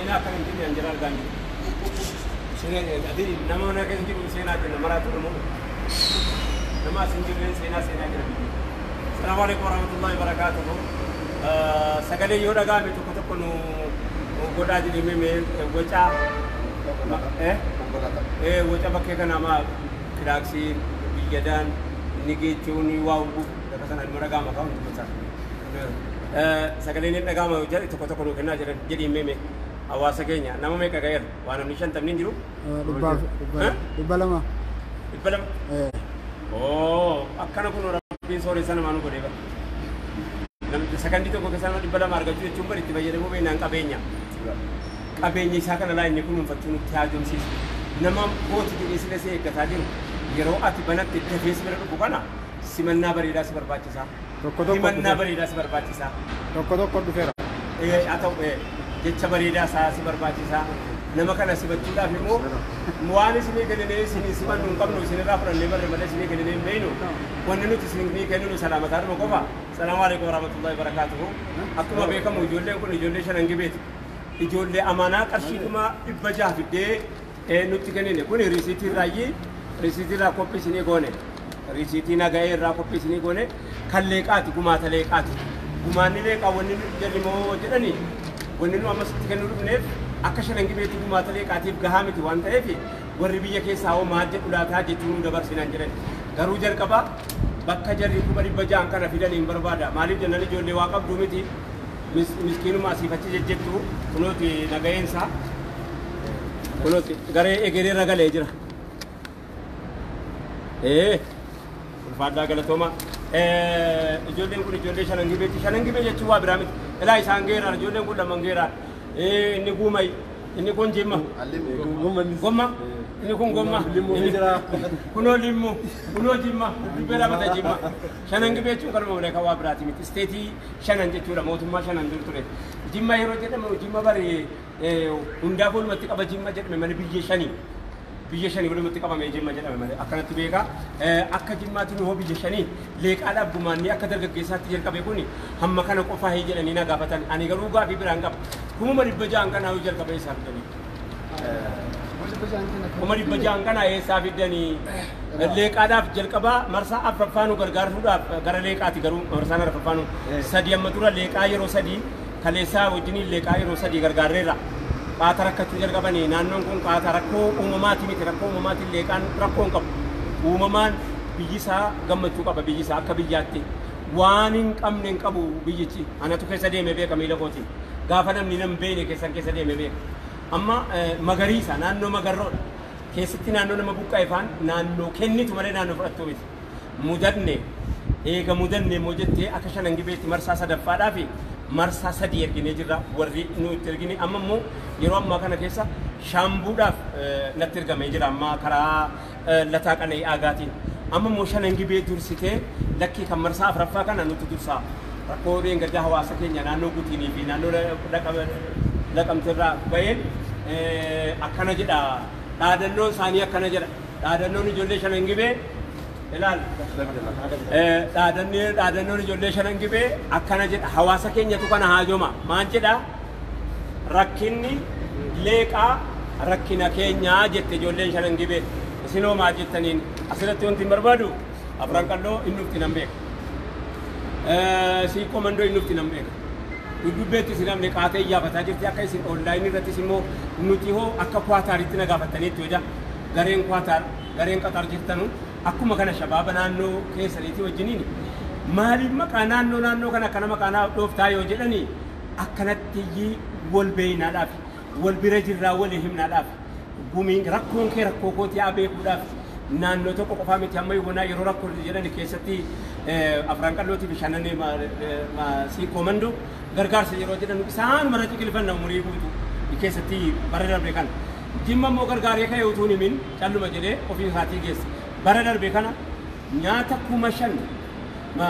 Seenaa akkana hin jenne an jara argaa hin jiru. Seenaa ati nama mana keessa jiru seenaa jenna maraatu dhumu. Nama as hin jirreen seenaa seenaa jira biyyi. Salaamu alaikum warahmatullahi wabarakatuhu. Sagalee yoo dhaga'ame tokko tokko nu godhaa jedhee mee wacaa waca bakkee kana maa kilaaksiin biyyadaan inni geechuun waa hubu lafa sana ilma dhaga'ama kaa hundi gosa. Sagaleen hin dhaga'ama yoo jedhe tokko tokko nu kennaa jedhan jedhii mee hawaasa keenya nama meeqa ga'eera waa namni 50 hin jiru. 200. 200. Oo akkana kun rabbiin sooressa namaa nu godhee bara. Namni sakandii tokko keessa nama 200 argachuu jechuun bari itti fayyadamuu beeknaan qabeenya. Qabeenya isaa kana laa inni kunuunfachuu nutti haajomsiisu. Nama kooti jedhee sila si eeggataa jiru yeroo ati banatte dafee si bira dhufu kana simannaa bareedaa si barbaachisa. Tokko tokko Himannaa dhufeera. bareedaa si barbaachisa. Tokko tokko dhufeera. Haa ta'u jecha bareedaa isaa si barbaachisa. Nama kana simachuudhaaf immoo waan isinii kenninee isinii simannu hin qabnu isinirraa fudhannee barre malee isinii kenninee hin beeknu. Wanni nuti isinii kenninu salaamataadhuma qofa. Salaamu alaikum warahmatullahi wabarakatuhu. Akkuma beekamu ijoolleen kun ijoollee shanan gibeeti. Ijoollee amaanaa qarshiidhuma 600 fiddee nutti kennine. Kun riisiitii irraayyii riisiitii irraa koppii isinii goone. Riisiitii nagahee irraa koppii isinii goone kan leeqaati gumaata leeqaati. Gumaanni leeqaa wanni jarri moo jedhani wanni nu ammas itti kennuu dhufneef akka shanan gibeetti gumaata leeqaatiif gahaa miti waan ta'eef warri biyya keessaa hoo maal jedhu laataa jechuun nu dabarsinaan jedhan. Garuu jalqaba bakka jarri 600,000 kana fidan hin barbaada. Maaliif jennaan ijoollee waa qabdu miti miskiinuma asiif achi jejjettu kunooti nagaheensa kunooti garee egereerra galee jira. Ulfaadhaa galatooma. Ijoolleen kun ijoollee shanan gibeeti. Shanan gibee jechuun waa biraa miti. Ilaa isaan geeraan ijoolleen kun lamaan geeraan. Inni guumay inni kun jimma. Gomma. Inni kun gomma. Kunoo limmu. Kunoo jimma. Dubbee dhaabata jimma. Shanan gibee jechuun kanuma malee kan waa biraati miti. Isteetii shanan jechuudha mootummaa shanan dur ture. Jimma yeroo jedhamu jimma bari hundaaf walumatti qaba jimma jedhame malee biyya shanii. Biyya shanii walumatti qabamee jimma jedhame malee akkanatti beeka. Akka jimmaatti nu hoo biyya shanii leeqaadhaaf gumaanni akka dargaggeessaatti jalqabe kuni hamma kana qofaa hee jedhanii na gaafatan. Ani garuu gaafii biraan qaba. 600,000 kanaa yoo jalqabe eessaa fidanii? 600,000 kanaa eessaa fidanii? Leeqaadhaaf jalqabaa marsaa afuraffaa nu gargaaruudhaaf gara leeqaati garuu marsaan afuraffaa nu sadi amma dura leeqaa yeroo sadii kaleessaa wajjiniin leeqaa yeroo sadii gargaarreerra. Qaata rakkachuu jalqabanii naannoon kun qaata rakkoo uumamaati miti rakkoo uumamaatiin leeqaan rakkoo hin qabu. Uumamaan biyyi isaa gammachuu qaba biyyi isaa akka biyyaatti. Waan hin qabne hin qabu biyyichi. Anatu keessa deeme beeka miila kootiin. Gaafa namni nan beekne keessan keessa deeme beeka. Amma magariisa naannoo magarroodha. Keessatti naannoo nama buqqa'e faan naannoo kennitu malee naannoo fudhattuu miti. Mudanne eega mudanne immoo jettee akka shanan gibeetti marsaa sadaffaadhaa fi marsaa sadii erginee jirra warri nu itti ergine amma immoo yeroo ammaa kana keessa shaambuudhaaf natti ergamee jira amma karaa lataa qana'ii aagaatiin. Amma immoo shanan gibee dursitee lakkii kan marsaa afuraffaa kana nutti dursaa. Rakkoo dheengaddaa hawaasa keenya naannoo Gutiinii fi naannoo laqamteerraa baheen akkana jedha. Dhaadannoon isaanii akkana jedha. Dhaadannoon ijoollee shanan gibee ilaal. Dhaadannoon ijoollee shanan gibee akkana jedha. Hawaasa keenyatu kana haajoma. Maal jedha? Rakkinni leeqaa rakkina keenyaa jette ijoolleen shanan gibee. Isinoo maal jettaniin asirratti wanti hin barbaadu afran qalloo inni ufti nan beeka. Siiqqoo mandoo inni ufti nan beeka. Dudubbeetti isin namni qaatee iyyaafataa jirti akka isin onlaayinii irrattis immoo nuti hoo akka Kwaataaritti na gaafattaniitti hoja gareen Kwaataar gareen Qaxar jirtanu akkuma kana shabaaba naannoo keessaniitii wajjiniin maaliif maqaa naannoo naannoo kana akkana maqaa naa dhooftaa yoo jedhanii akkanatti wal beeynaadhaaf wal bira jirraa walii himnaadhaaf gumiin rakkoon kee rakkoo kootii haa beekuudhaaf naannoo tokko qofaa miti amma yoonaa yeroo rakkoo jedhani keessatti afran qallootii fi shanan siiqqoo mandoo gargaarsa yeroo jedhan isaan mara ciqilfanna umurii guutuu keessatti bara darbe kana. Jimma immoo gargaaree ka'e utuu hin himin calluma jedhee ofii isaatii geesse. Bara darbe kana nyaata 5,000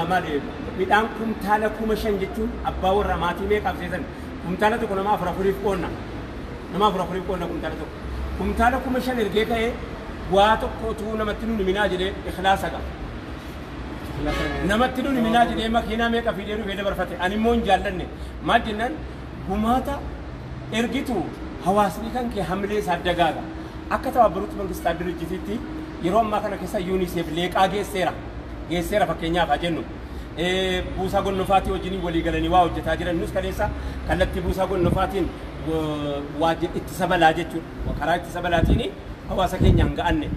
maali midhaan kumtaala 5,000 jechuun abbaa warra maatii meeqaaf seetan kumtaala tokko nama afur afuriif qoonna. Nama afur afuriif qoonna kumtaala tokko. Kumtaala 5,000 ergee ka'ee waa tokko utuu namatti nun himinaa jedhee ikhlaasa qaba. Namatti nun himinaa jedhee makiinaa meeqa fidee dhufee dabarfate. Ani immoo hin jaallanne. Maal jennaan gumaata ergitu Hawaasni kan kee hamilee isaa dagaaga. Akka Tabaabbaruutti Mangistaa Dirijjitiitti yeroo ammaa kana keessa UNICEF leeqaa geesseera. Geesseera fakkeenyaaf haa jennu. Buusaa Gonnofaatii wajjin walii galanii waa hojjetaa jiran. Nus kaleessa kallattii Buusaa Gonnofaatiin ittisa balaa jechuudha. Karaa ittisa balaatiin hawaasa keenyaan ga'anne.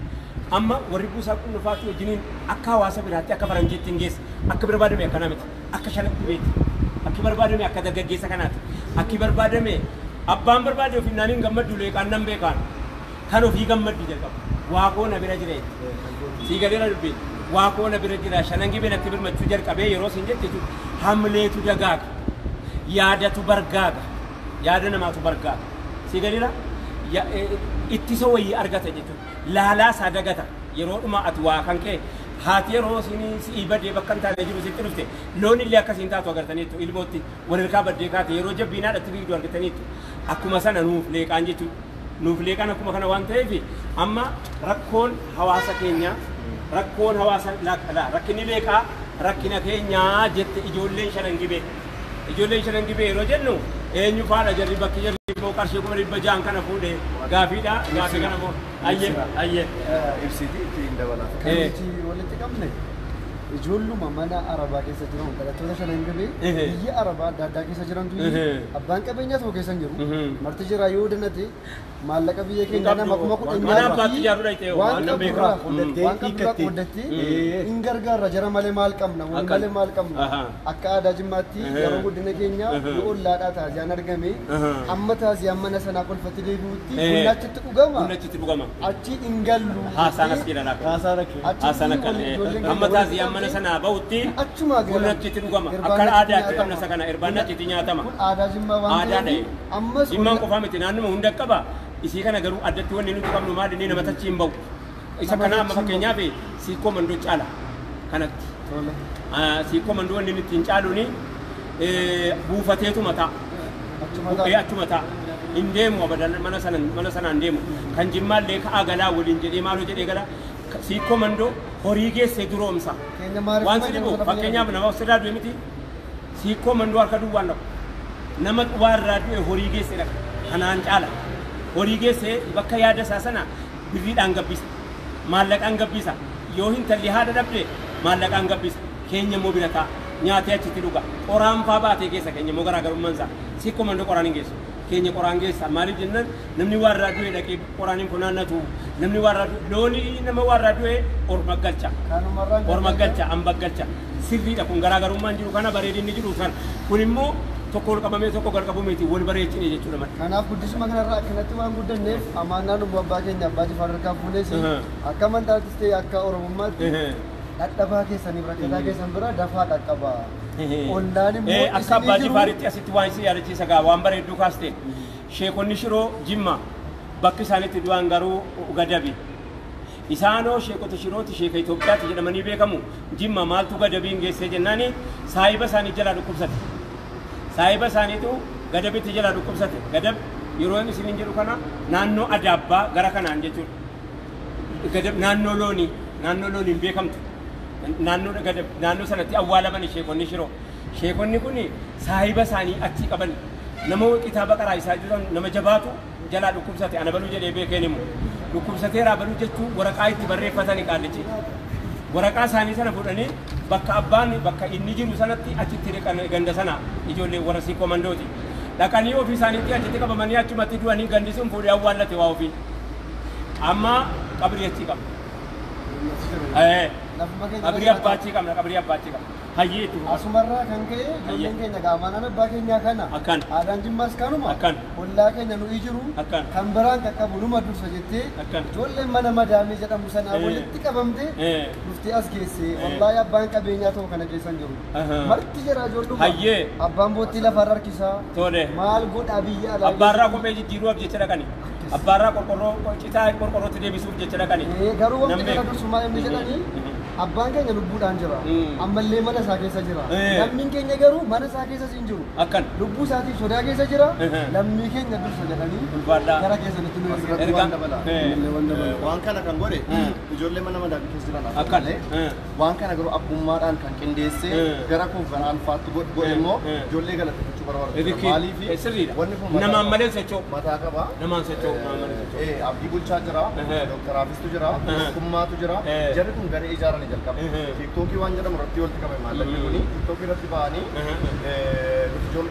Amma warri Buusaa Gonnofaatii wajjiniin akka hawaasa biraatti akka faranjiitti hin geesse. Akka barbaadame akkana miti. Akka shanatti beeti. Akki barbaadame akka dargaggeessa kanaati. Akki barbaadame abbaan barbaade ofiin naaniin gammaddu leeqaan nan beekaan. Kan ofii gammaddu jalqaba. Waaqoo na bira jira jechuudha. Sii galeera dubbiin. Waaqoo na bira jira. Shanan Gibee natti birmachuu jalqabee yeroo siin jette jechuudha. Hamileetu dagaaga. Yaadatu bargaaga. Yaada namaatu bargaaga. Sii galeera ittisa wayii argata jechuudha. Laalaa isaa dagata. Yeroo dhuma ati waa kan kee haati yeroo si'ii badee bakka hin taane jiru sitti dhufte loon illee akkasiin taatu agartaniittu ilmootti walirkaa baddee kaate yeroo jabbiinaa dhatti fiigdu argataniittu. Akkuma sana nuuf leeqaan jechuudha. Nuuf leeqaan akkuma kana waan ta'eef amma rakkoon hawaasa keenyaa rakkoon hawaasa rakkinni leeqaa rakkina keenyaa jette ijoolleen Shanan Gibee. Ijoolleen Shanan Gibee yeroo jennu eenyu faadha jarri bakki jarri immoo qarshii 600,000 kana fuudhee gaafiidha gaafii kana immoo ayyee ayyee. Ibsitii ittiin dabalaaf. Kan nuti walitti qabne ijoolluma mana Arabaa keessa jiran dhalattoota Shanan Gibee biyya Arabaa adda addaa keessa jirantu abbaan qabeenyaa tokko keessa hin jiru. Marti jira yoo danate maallaqa biyya keenya nama 10,000 Mana abbaatti ijaaruu dhayitee waan qaburraa waan qaburraa qooddattee hin gargaarra jara malee maal qabna wal malee maal qabna akka aadaa Jimmaatti yeroo guddina keenya yoo ollaadhaa taaziyaan argame amma taaziyaan mana sanaa kolfatti deebi'utti bunnachitti dhugama. Bunnachitti dhugama. Achi hin gallu. Haasaan as jedha laata. Haasaan akka amma taaziyaan mana sanaa bahutti bunnachitti dhugama. Akka aadaatti qabna isa kana irbaannachitti nyaatama. Kun aadaa Jimmaa waan ta'eef ammas Jimmaan qofaa miti naannuma hunda qaba. Isii kana garuu addatti wanni nuti qabnu maal inni nama tachi hin bahu. Isa kana amma fakkeenyaaf Siikoo Mandoo caala kanatti. Siikoo Mandoo wanni nuti hin caaluuni buufateetu mataa. Buqqee achuma ta'a. Hin deemu abadan mana sanaan deemu. Kan Jimmaallee ka'aa galaa waliin jedhee maaloo jedhee galaa. Siikoo Mandoo horii geessee duroomsa. Waan si dhibu fakkeenyaaf nama sirraa du'e miti Siikoo Mandoo harka duwwaan dhaqu. Nama warraa du'e horii geessee dhaqa. Kanaan caala. Horii geessee bakka yaada isaa sana birriidhaan gabbisa. Maallaqaan gabbisa. Yoo hintalli haadha dhabde maallaqaan gabbisa. Keenya immoo bira taa'a. Nyaatee achitti dhuga. Qoraan faa baatee keessa keenya immoo garaagarummaan isaa. Siikoo Mandoo qoraan hin geessu. Keenya qoraan geessa. Maaliif jennaan namni warraa du'e dhaqee qoraan hin funaannatu. Namni warraa du'e loonii nama warraa du'e orma galcha. Orma galcha, hamba galcha. Sirriidha kun garaagarummaan jiru kana bareedinni jiru kana. Kun immoo tokko ol qabamee tokko gad qabu miti wal bareechine jechuudha malee. Kanaaf guddisuma kanarraa akkanatti waan guddanneef amaanaa lubbuu abbaa keenya abbaa Jifaar harkaa fuunees akka amantaattis ta'e akka Oromummaatti dhadhabaa keessaniif rakkataa keessan bira dafaa qaqqaba. Ollaan immoo akka abbaa Jifaaritti asitti waan isin yaadachiisa gaa waan bareedduu kaaste. Sheekonni Shiroo Jimma bakki isaanitti du'an garuu Gadabi. Isaanoo sheekota Shirooti sheeka Itoophiyaatti jedhamanii beekamu. Jimma maaltu Gadabiin geessee jennaani saahiba isaanii jalaa dhukkubsate. Saahiba isaaniitu Gadabitti jalaa dhukkubsate. Gadab yeroo inni isiniin jedhu kana naannoo Adaabbaa gara kanaan jechuudha. Gadab naannoo loonii naannoo looniin beekamtu. Naannoo Gadab naannoo sanatti awwaalaman sheekonni Shiroo. Sheekonni kun saahiba isaanii achi qaban. Nama kitaaba qaraa isaa jiran nama jabaatu jalaa dhukkubsate ana baluu jedhee beekeen immoo dhukkubsateeraa baluu jechuun waraqaa itti barreeffatanii qaallichi. Waraqaa isaanii sana fuudhanii bakka abbaan bakka inni jiru sanatti achitti ganda sana ijoollee warra Siikoo Mandooti. Dhaqanii ofii isaaniitti achitti qabamanii achumatti du'anii gandi sun fuudhee awwaallate waa ofii. Amma qabrii achii qabna. Qabrii abbaa achii qabna qabrii abbaa achii qabna. Hayyee itti fufa. Asumarraa kan ka'e ijoolleen keenya gaafanaan abbaa keenyaa kana. Akkan. Aadaan Jimmaas kanuma. Akkan. Ollaa keenya nuyi jiru. Akkan. Kan biraan qaqqabu numa dursa jettee. Akkan. Ijoolleen mana madaamii jedhamu sanaa walitti qabamtee dhuftee as geesse. Wallaahi abbaan qabeenyaa tokko kana keessa hin jiru. Marti jira ijoolluma. Hayyee. Abbaan boottii lafarra harkisaa. Tole. Maal godhaa biyya alaa. Abbaarraa kophee jijjiiruuf jecha dhaqani. Abbaarraa qorqorroo citaa qorqorrootti deebisuuf jecha dhaqani. Garuu wanti kana dursumaa inni jedhanii Abbaan keenya lubbuudhaan jira. Ammallee mana isaa keessa jira. Lammiin keenya garuu mana isaa keessa hin jiru. Akkan. Lubbuu isaatiif sodaa keessa jira. Lammii keenya dursa jedhanii gara keessanitti nu ergan. Waan kana kan godhe ijoollee mana madabii keessa jiran Akkan. Waan kana garuu abbummaadhaan kan qindeessee gara koof gara alfaatti godhe immoo ijoollee galateeffachuu barbaada. Maaliif wanni kun namaan malee socho'u. Mataa qaba. Namaan socho'u. Namaan malee socho'u. Abdii Bulchaa jira. Dooktar Haafistu jira. Kummaatu jira. Jarri kun garee ijaaranii jalqaba. Tiiktookii waan jedhamu irratti walitti qabame maallaqni kuni tiiktookii irratti ba'anii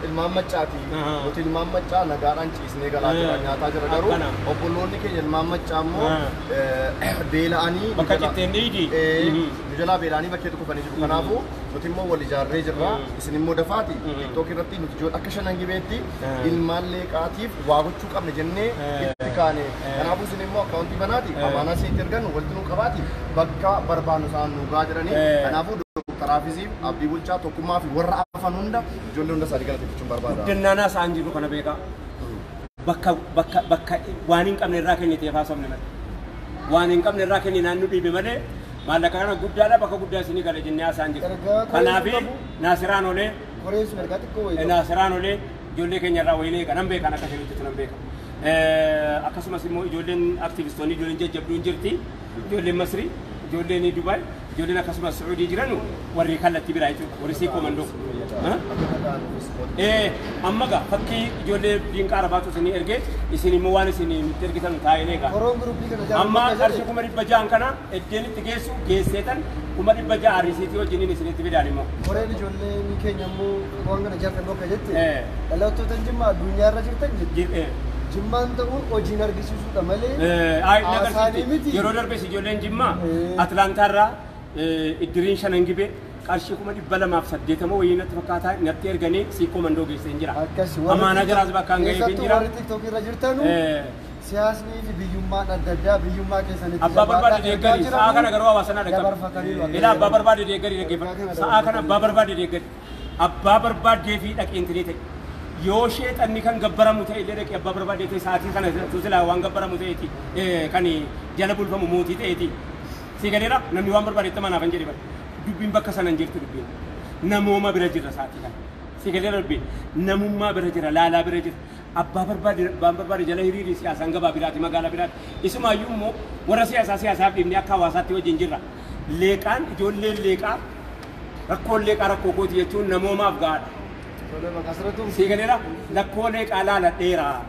ilmaan maccaati. Nuti ilmaan maccaa nagaadhaan ciisnee galaa jira nyaataa jira garuu obboloonni keenya ilmaan maccaa immoo beela'anii bakka citteen dhiidi. Nu jalaa beela'anii bakkee kufanii jiru. Kanaafuu nuti immoo wal ijaarree jirra. Isin immoo dafaati tiiktookii irratti nuti ijoollee akka shanan gibeetti ilmaan leeqaatiif waa gochuu qabne jennee itti kaane. Kanaafuu isin immoo akkaawuntii banaati amaanaa isinitti ergannu walitti nu qabaati bakka barbaannu isaan nu gaa jedhanii. Kanaafuu Dooktar Haafisiif Abdii Bulchaa Tokkummaa fi warra afan hunda ijoollee hunda isaanii galateeffachuun barbaada. Guddannaanaa isaan jiru kana beekaa. Bakka bakka bakka waan hin qabne irraa kenniteef haasofne malee. Waan hin qabne irraa kenne naannoo dhiibe malee maallaqa kana guddaadha bakka guddaa isinii gala jennee haasaan jiru. Kanaaf Naasiraan olee Naasiraan olee ijoollee keenya irraa wayilee kanan beekan akka isheen hojjetu nan beeka. Akkasumas immoo ijoolleen aktivistoonni ijoolleen jajjabduun jirti ijoolleen Masrii ijoolleen Dubaay ijoolleen akkasumas Sacuudii jiran warri kallattii biraa jechuudha warri sii komandoo. Amma gaa fakkii ijoollee diinqa arabaatu isinii ergee isin immoo waan isin nutti ergitan taa'ee egaa. Amma qarshii 600,000 kana iddeen itti geessu geesseetan 600,000 risiitii wajjiniin isinitti fidaan immoo. Koreen ijoollee keenya immoo waan kana ijaartan bakka jette dhalattoota Jimmaa addunyaa irra jirtan jette. Jimmaan ta'uun hojiin argisiisuudha malee haasaanii miti. Yeroo darbes ijoolleen Jimmaa Atlaantaarraa iddiriin shanan gibee qarshii 280,000 wayii natti fakkaataa natti erganii sii komandoo geessee jira. Amaanaa jiraas bakka hin ga'eef jira. Warri tiiktookii irra jirtanu siyaasni fi biyyummaan adda addaa biyyummaa keessanitti abbaa barbaade deeggarii sa'aa kana garuu hawaasa naa dhaqqaba. Ilaa abbaa barbaade deeggarii dhaggeeffadhu. Sa'aa kana abbaa barbaade deeggarii. Abbaa barbaaddee fi dhaqeentinii ta'e. Yoo sheexanni kan gabbaramu ta'e illee dhaqee abbaa barbaadee ta'e sa'aatii kana silaa waan gabbaramu ta'eeti kan jala bulfamu mootii ta'eeti. Si galeera namni waan barbaadetti manaaf hin jedhe bara. Dubbiin bakka sana hin jirtu dubbiin. Namooma bira jirra sa'aatii kana. Si galeera dubbiin namummaa bira jira laalaa bira jira. Abbaa barbaade abbaan barbaade jala hiriirii siyaasaan gabaa biraati magaalaa biraati. Isumaayyuu immoo warra siyaasaa siyaasaaf dhiibnee akka hawaasaatti wajjin jirra. Leeqaan ijoolleen leeqaa rakkoon leeqaa rakkoo kooti jechuun namoomaaf gahaadha. Si galeera lakkoo leeqaa laala dheeraa.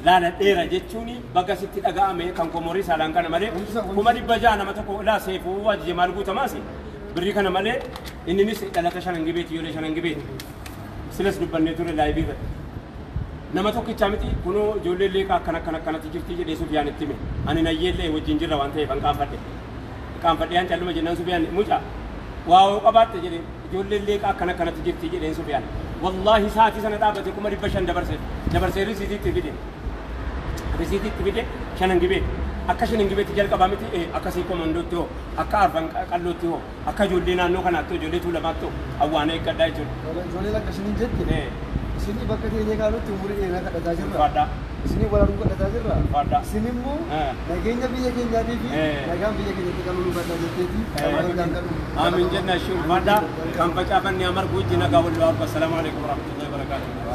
Laala dheera jechuun bakka sitti dhaga'ame kan komorii saalaan kana malee 600,000 nama tokko ilaa seefuu ajaje maal guutamaas birrii kana malee inninis dhalata shanan gibeeti ijoollee shanan gibeeti. Silas dubbannee ture laayivii irratti. Nama tokkichaa miti kunoo ijoolleen leeqaa akkana akkana akkanatti jirti jedhee Sufiyaan itti hime. Ani nayyeellee wajjin jirra waan ta'eef an qaanfadhe. Qaanfadhe an calluma jennaan Sufiyaan mucaa waa hoo qabaatte jedhee ijoolleen leeqaa akkana akkanatti jirti jedheen Sufiyaan. Wallaahi sa'aatii sana dhaabbate 500,000 dabarsee dabarsee risiitiitti fide. Risiitiitti fide shanan gibee. Akka shanan gibeetti jalqabaa miti akkasii komandootti hoo akka arfan qallootti hoo akka ijoollee naannoo kanaatti hoo ijoollee tuulamaatti hoo awwaana eeggadhaa jechuudha. Ijoolleen akka isiniin jette isinii bakka teenyee kaanutti umurii dheeraa kadhataa jirra. Isinii wal arguu kadhataa jirra. Isin immoo nageenya biyya keenyaatii fi nagaan biyya keenyatti kan nu badhaa jetteeti. Amiin jenna ishee ulfaadhaa kan facaafanne amargu wajjin nagaa wal waaqa. Assalaamu alaikum warahmatullahi wabarakatuh.